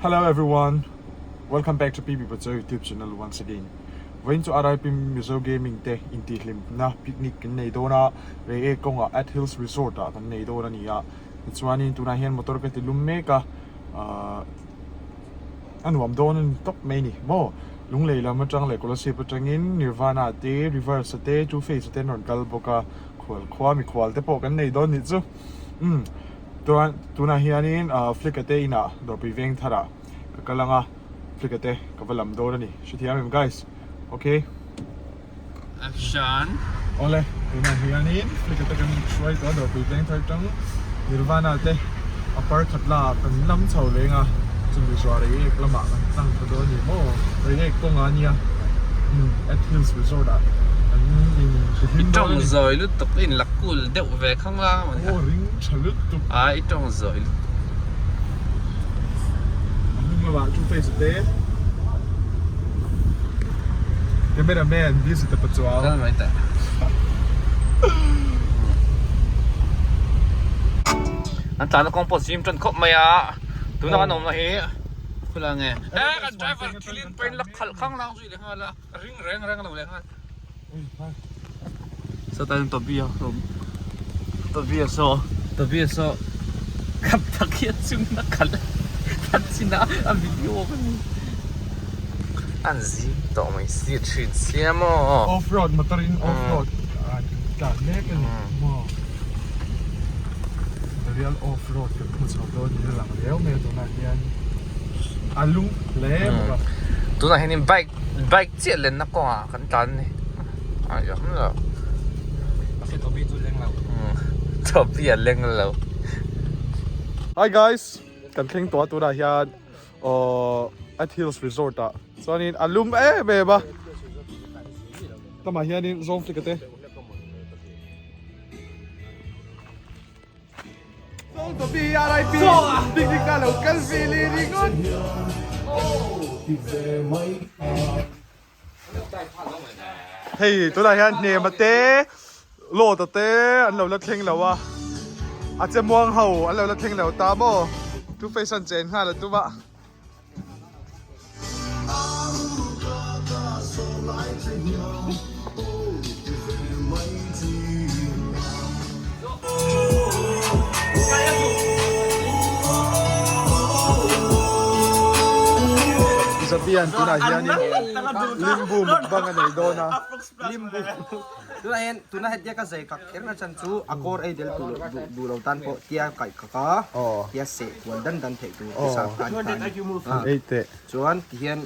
Hello everyone, welcome back to PB Pacho YouTube channel once again. Vawiin chu RIP Mizo Gaming te intihhlimna picnic kan nei dawn a, Reiek kawngah At Hills Resort ah kan nei dawn a ni a. Tichuanin tunah hian motor ka ti lum mek a, ahh a nuam dawn a ni tawp mai a ni maw. Lunglei lam atang leh Kolasib atangin Nirvana te, Reverse te, Two Face te an rawn kal bawk a, khual khua mikhual te pawh kan nei dawn nih chu. Umm chuan tunah hianin ah Flicka te inah Dawrpui veng tharah ka kal ang a Flicka te ka va lam dawn a ni hrethiam em guys okay. Action. Awle tunah hianin Flicka te kan hruai tawh a Dawrpui veng thar tang Nirvana te a par khat la kan lam chho leng a chumi zuah Reiek lamah kan tlang tha dawn a ni maw Reiek kawngah a nia umm At Hills Resort ah kan in I tawng zawi lutuk i inla cool deuh ve khang la maw ni. Aw ring tha lutuk. A i tawng zawi lutuk. A hnung lamah two face te camera man busy ta pachuau. Kal mai teh. An tlanna kawng pawh zim tan khawp mai a tuna kan awmna hi khula nge e kan driver thilin pain la khalh khang lang zui leh nghal a. A ring reng reng lo leh nghal. Satan Tobias awm. Tobias aw. Tobias aw. Kap tak hi a chung na kal. Kan chin a a video ka ni. An zing tawh mai si thin sia maw. Off road motor in off road an tlan mek a ni maw. The real off road kan hmu chho dawn niin a lang riau mai a tunah hian a lung hle bawk a. Tunah hianin bike Bike chiah lenna kawngah kan tlan a ni a i awm lo Toby chu leng lo Toby a leng lo Hi guys kan thleng tawh a tunah hian aww At Hills Resort ah chuanin a lum em em a lamah hianin zawng flick te Hei tunah hian hnema te lawta te an lo la thleng lo a a che muang ho an lo la thleng lo ta maw two face an chen nghal a tum a. Zabian tunah hianin limbu mukbang a nei dawn a. Tunah hian tuna hetia ka zai kak kher na chan chu a kawr ei del duh loh duh lo tan pawh tia kaih kak a tia seh kual dan dan theih tur te sap khan khan ei teh chuan ti hian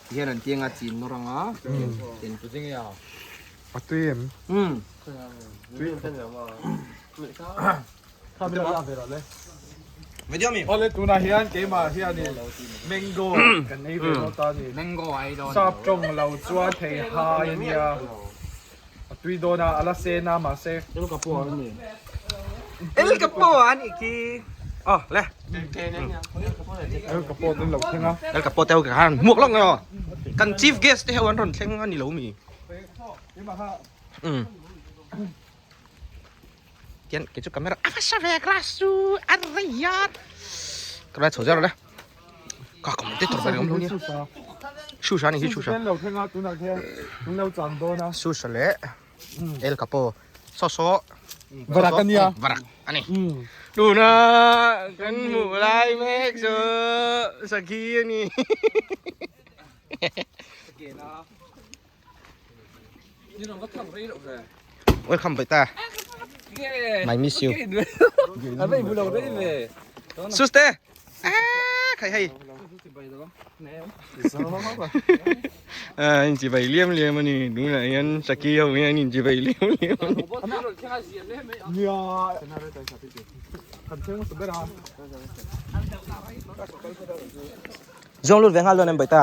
ti hian an tiang a chin nawr anga tin a tui em tui Awle tunah hian keimah hianin mango kan ei ve dawn ta a ni. Sap tawng lo chuan thei hai a nia. A tui dawn a, a la sen a mahse. El Capo a ni. El Capo a nih khi. Aw le. El Capo te an lo thleng a. El Capo te ho khan hmuak lawk nge aw. Kan chief guest te ho an rawn thleng a ni lo mi. Umm. Tian kei chu camera a va sa ve glass chu a rei a ka lai chho zel le ka commentator ber awm lo nia Shusha ni hi Shusha Shusha leh El Capo so so Varak ania Varak ani tuna kan hmuh lai mek chu sakhi ani Welcome back ta. My miss you. Suste. Ah, khai hei. À, anh chỉ bày liêm liêm ani, đúng là anh Saki không anh chỉ bày liêm liêm ani. Zong lut ve nghal dawn em bawihte?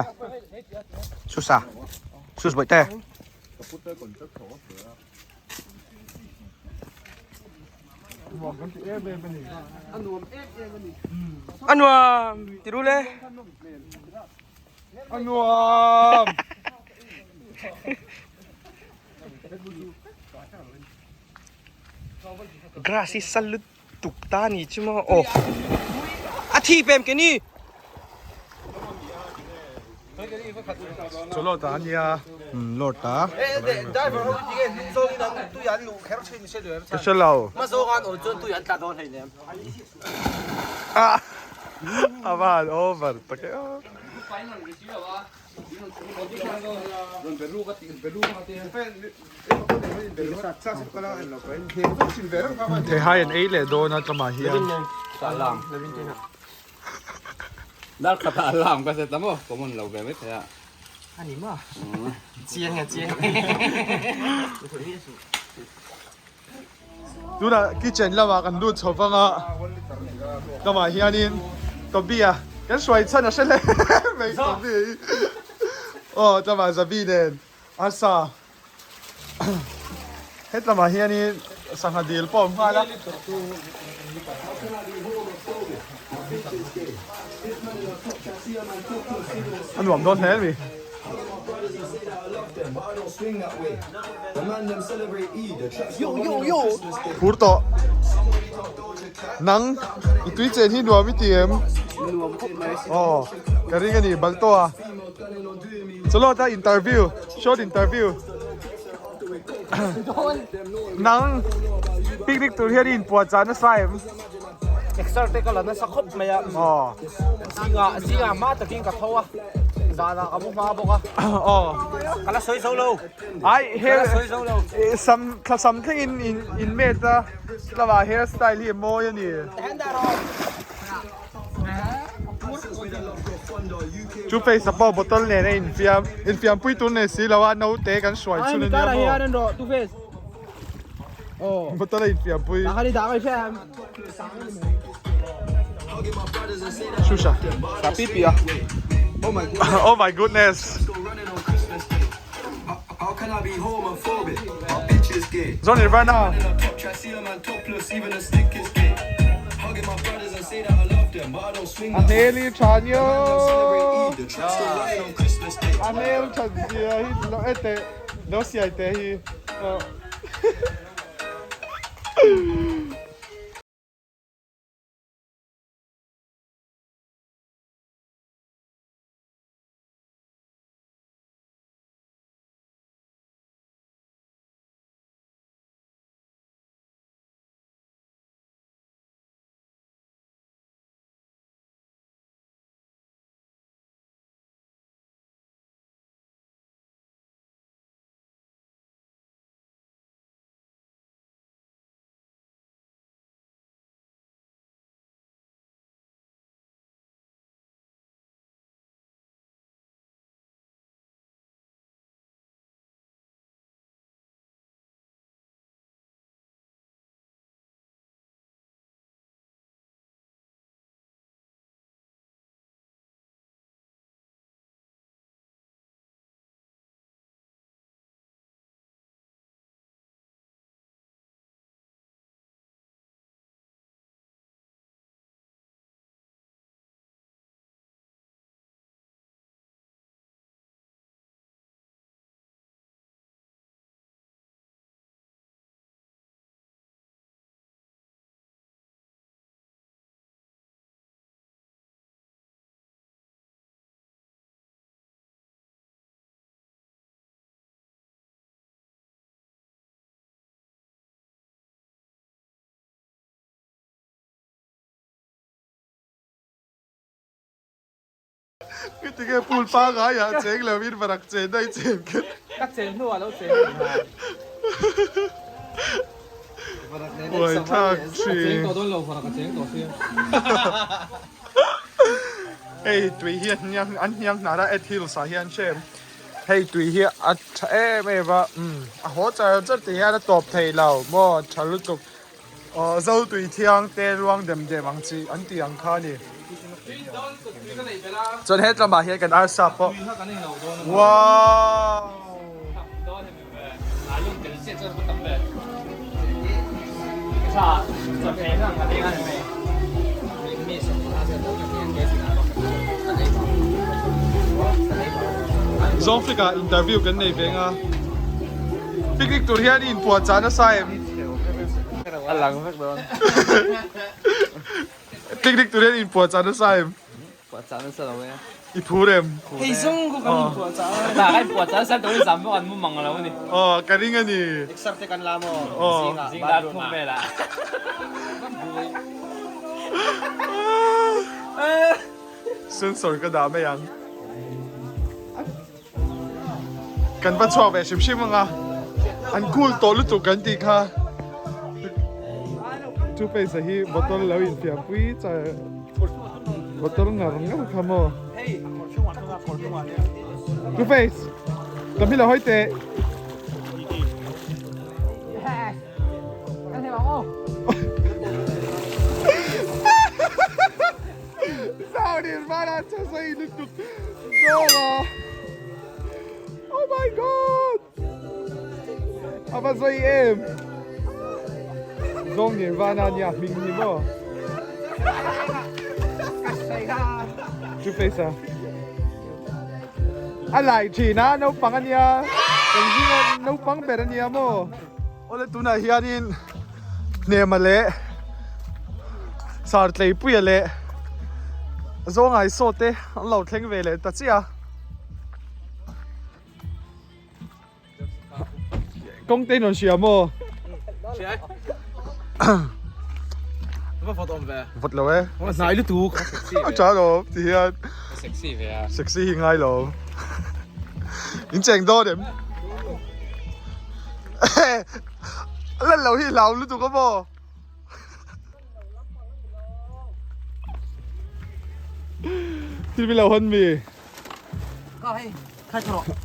Susa. Sus bawihte. A nuam ti ru le. A nuam. Grass hi sal lutuk ta ni chu maw. Aw. A thi pem ke ni. Chu lawt ah ania. Umm lawt a. Driver ho hi tinge hnung zawngin an tui an luh kher thin hre duh em Ka hre lo. Hma zawnga an awm chuan tui an tla dawn hleinem. Ah a va han over tak e aw. Theihai an ei leh dawn a tlawmah hian. Dar khat ah alarm ka set a maw common lo ve mai thei a. Ani maw? Chiang e chiang e. Tunah kitchen lamah kan lut chho vang a, lamah hianin Toby-a kan hruai chhan a hre hle mai Toby hi. Aw tlawmah Zabi nen arsa Hetlamah hianin sangha dil pawh a awm nghal a. A nuam dawn hle a ni. Phur tawh. Nang i tui chen hi nuam i ti em? Aw ka ring a ni Balto a. Chawlawt a interview short interview nang picnic tur hian i inpuahchah nasa em? Exer te ka la nasa khawp mai a. Aw. Zingah zingah hma takin ka tho a. Zanah ka mu hma bawk a. Aw. Ka la sawi zo lo. Ai hair Ka la sawi zo lo. Sam thla sam thlengin in in met a tlawah hair style hi a mawi a ni. Chu face a pawh bottle nen a infiam infiam pui tur nei si lo a naute kan hruai chhun ania maw bottle a infiam pui Shusha Oh my goodness Zo Nirvana. A hmel hi tha nia A hmel that zia hi lo e teh lo siai teh hi. Tinge pool pangai ah cheng lo in varak chen daih chen kher. Ka chen hnu ah lo chen ni ha. Uai thlak thin. Cheng tawh dawn lo varak a cheng tawh sia. Hei tui hi an hniang hnar a Ed Hills ah hian hrem. Hei tui hi a tha em em a umm a haw char char tih hian a tawp thei lo maw tha lutuk. Aw zo tui thiang te ruang dem dem ang chi an tih ang kha a ni. Chuan he tlamah hian kan arsa pawh wow Zawng flick ah interview kan nei ve nga picnic tur hian i inpuahchah nasa em? A lang vek dawn. Picnic tur hian inpuahchah nasa em? Puahchah nasa lo e. I phur em? Hei zawng khu kan inpuahchah a. Tah kan inpuahchah nasa tawh in zam pawh kan mu mang lo a ni. Aw ka ring a ni. Exer te kan la maw? Aw. Zing dar thum velah. Sensor ka dah mai ang. Kan va chhuak ve hrim hrim anga an cool tawh lutuk kan tih kha. Two face hi bottle lo infiam pui char bottle ngar ngar kha maw. Two face lam hi lo hawi teh. Nirvana che sei lutuk zawng a Oh my god A va zai em Zawng Nirvana nia hming hi maw Two face a A lai thin a naupang ania kan zinga naupang ber ania maw Awle tunah hianin Hnema leh Sartleipuia leh Zawngai saw te an lo thleng ve leh ta chiah a. Kawng te in rawn hria maw? Va vawt awm ve. Vawt lo e. Hnai lutuk. A tha lo ti hian. Sexy ve a. Sexy hi ngai lo. In cheng dawn em? Lan lo hi hlau lutuk a maw? Thil mi lo hawn mi. Ka hei, khai thaw rawh.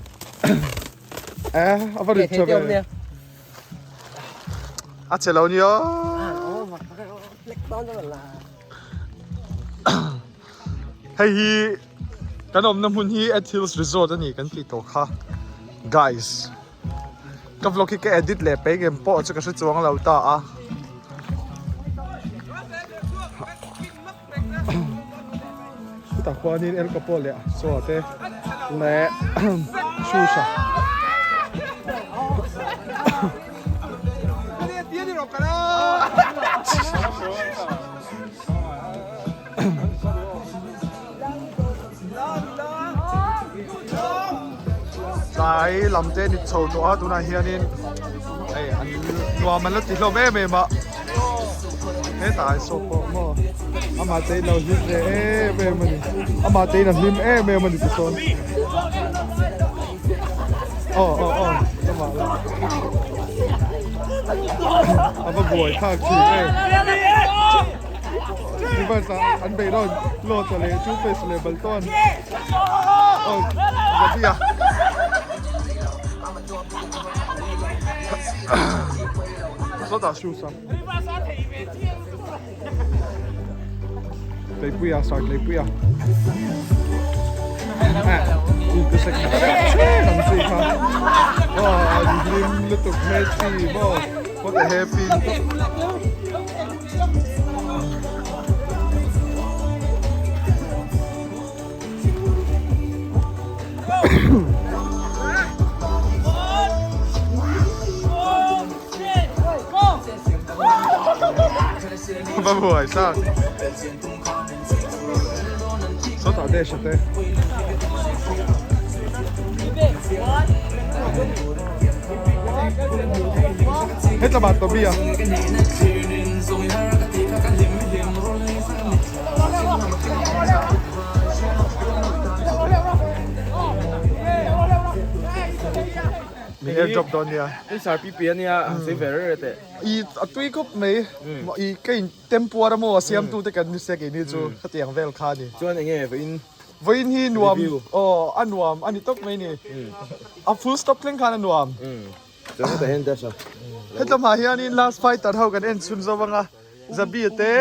Eh, a va rit tha ve. A che lo nia. Hei hi kan awmna hmun hi At Hills Resort a ni kan tih tawh kha guys. Ka vlog hi ka edit leh peih ngem pawh chu ka hre chuang lo ta a. Chutah khuanin El Capo leh Soa te leh Shusha. Tlai lam te ni chho tawh a tunah hianin hei an nuam an la ti hlawm em em a hetah an sawp pawh maw amah te in lo hlim ve em em a ni amah te in a hlim em em a ni tichuan aw aw aw amah lah a va buai thlak thin em. Reverse ah an beih dawn load a leh two face leh bal tawn aw Zabia sawtah shoes a Tleipuia sar Tleipuia ang chi kha aw an hlim lutuk hmel chi maw what a happy Va buai sang. Sawtah dash a te. Hetlam ah Toby a. Min airdrop dawn nia. I sar pi pi ania han sawi ve rere teh. I a tui khawp mai. I ka in tempuar a maw a siamtu te kan ni se keini chu khatiang vel kha a ni. Chuan enge vawiin Vawiin hi nuam aw a nuam a ni tawp mai ni. A full stop thleng khan a nuam. Chuan hetah hian dash a. Hetlamah hianin last fighter ho kan en chhun zo ang a, Zabi te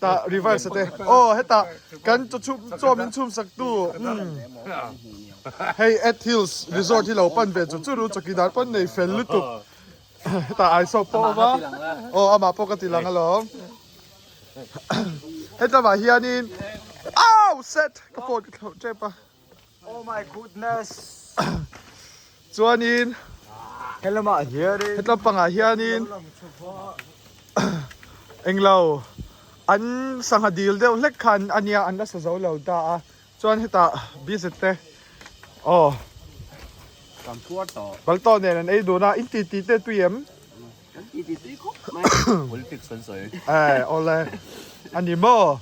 tah reverse te aw hetah kan chaw chhum chaw min chhum sak tu umm hei At Hills Resort hi lo pan ve chu chu ru chawkidar pawn nei fel lutuk hetah Aisawp pawh a awm a aw amah pawh ka ti lang alawm. Hetlamah hianin Au! Set! Ka phone ka thlauh tep a. Oh my goodness! Chuanin Helamah hianin Hetlam pangah hianin Englo. An sangha dil deuh hlek khan a nia an la sa zo lo ta a chuan hetah BZ te aw Kan phuar tawh. Baltawh nen an ei dun a in ti ti te tui em? Kan ti ti tui khawp mai. Politics kan sawi. Eh awle a ni maw?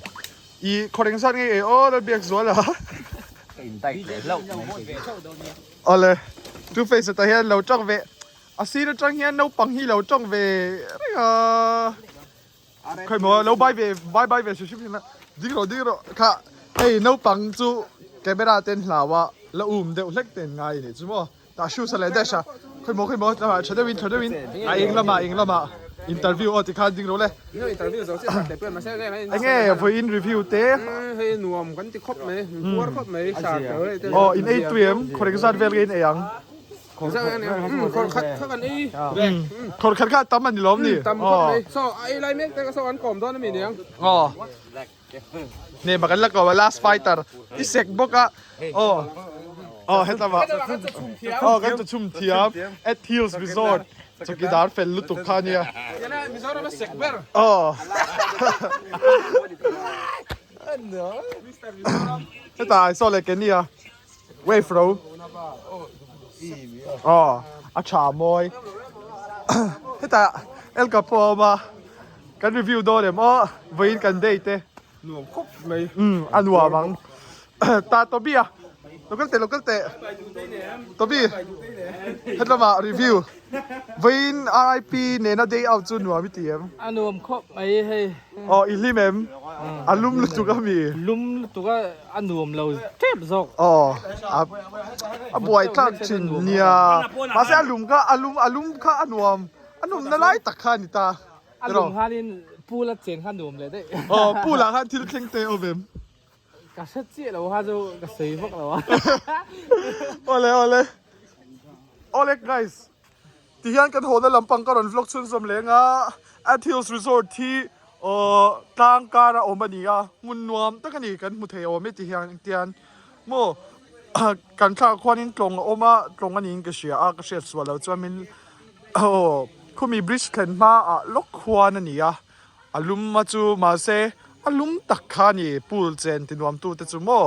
I khawreng zat ngei ei aw Lalbiak zual a. Ka in diet leh hlauh mai kei chu. Awle Two Face ah hian lo tawng ve a sir atang hian naupang hi lo tawng ve reng a. Khai maw lo bye ve bye bye ve hrim hrim a ding rawh ding rawh kha hei naupang chu camera ten hlau a la um deuh hlek ten ngai a nih chu maw tah shoes a leh dash a khawi maw khawi maw tha deuhin tha deuhin a eng lamah eng lamah interview aw tikhan ding rawh le enge vawiin review te hei nuam kan ti khawp mai puar khawp mai aw in ei tui em khawreng zat vel nge in ei ang. Khawr khat kha kan ei. Khawr khat kha tam a ni lawm ni. Tam khawp mai. So a ei lai mek te ka so an kawm dawn a mi niang. Aw. Ne ma kan la kawm a last fighter. I sek bawk a. Aw. Aw heta ma. Aw kan chu chhum thiam. At Hills Resort. Chawkidar fel lutuk kha nia. Mizoram a sek ber. Aw. Heta saw leh Kenny a. Wave ro. Aw, a tha mawi. Hetah El Capo a awm a, kan review dawn em aw, vawiin kan day te. Nuam khawp mai. Umm, a nuam ang. Ta Toby a, lo kal teh, lo kal teh. Toby, hetlama review. Vawiin RIP nena day out chu nuam i ti em? A nuam khawp mai hei. Aw, i hlim em? A lum lutuk a mi? Lum lutuk a, a nuam lo tep zawk. Aw, a a buai tlak thin nia. Mahse a lum kha, a lum a lum kha a nuam, a numna lai tak kha a ni ta. A lum khanin pool a chen kha nuam leh daih. Aw, pool ah khan thil thleng te awm em? Ka hre chiah lo kha chu ka sawi vak lo a. Awle awle. Awle guys. Ti hian kan hawna lampang ka rawn vlog chhunzawm leng a. At Hills Resort hi aw tlang kar a awm a ni a. Hmun nuam tak a ni kan hmu thei awm e ti hian engtian maw kan thlak khuanin tlawng a awm a tlawng a niin ka hria a ka hriat suah lo chuan min aw khumi bridge thlen hma ah lawk khuan a ni a. A lum a chu mahse a lum tak kha a ni pool chen ti nuam tu te chu maw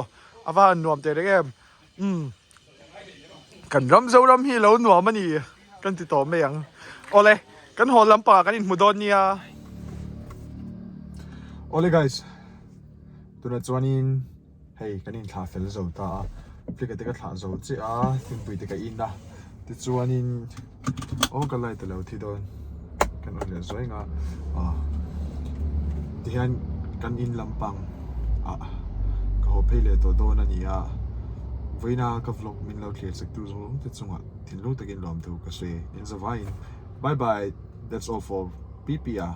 a va han nuam teh reng em umm kan ram Zoram hi lo nuam a ni kan ti tawh mai ang awle kan haw lampangah kan inhmu dawn nia. Awle guys tunah chuanin hei kan inthlah fel zo ta a flick te ka thlah zo chiah a thingpui te ka in a tichuanin aw ka light a lo thi dawn kan rawn leh zuai ang a aw tihian kan in lampang ah ka haw phei leh tawh dawn a ni a vawiina ka vlog min lo thlir chak tu zawng te chungah thinlung takin lawmthu ka sawi in zavaiin bye bye that's all for pp a.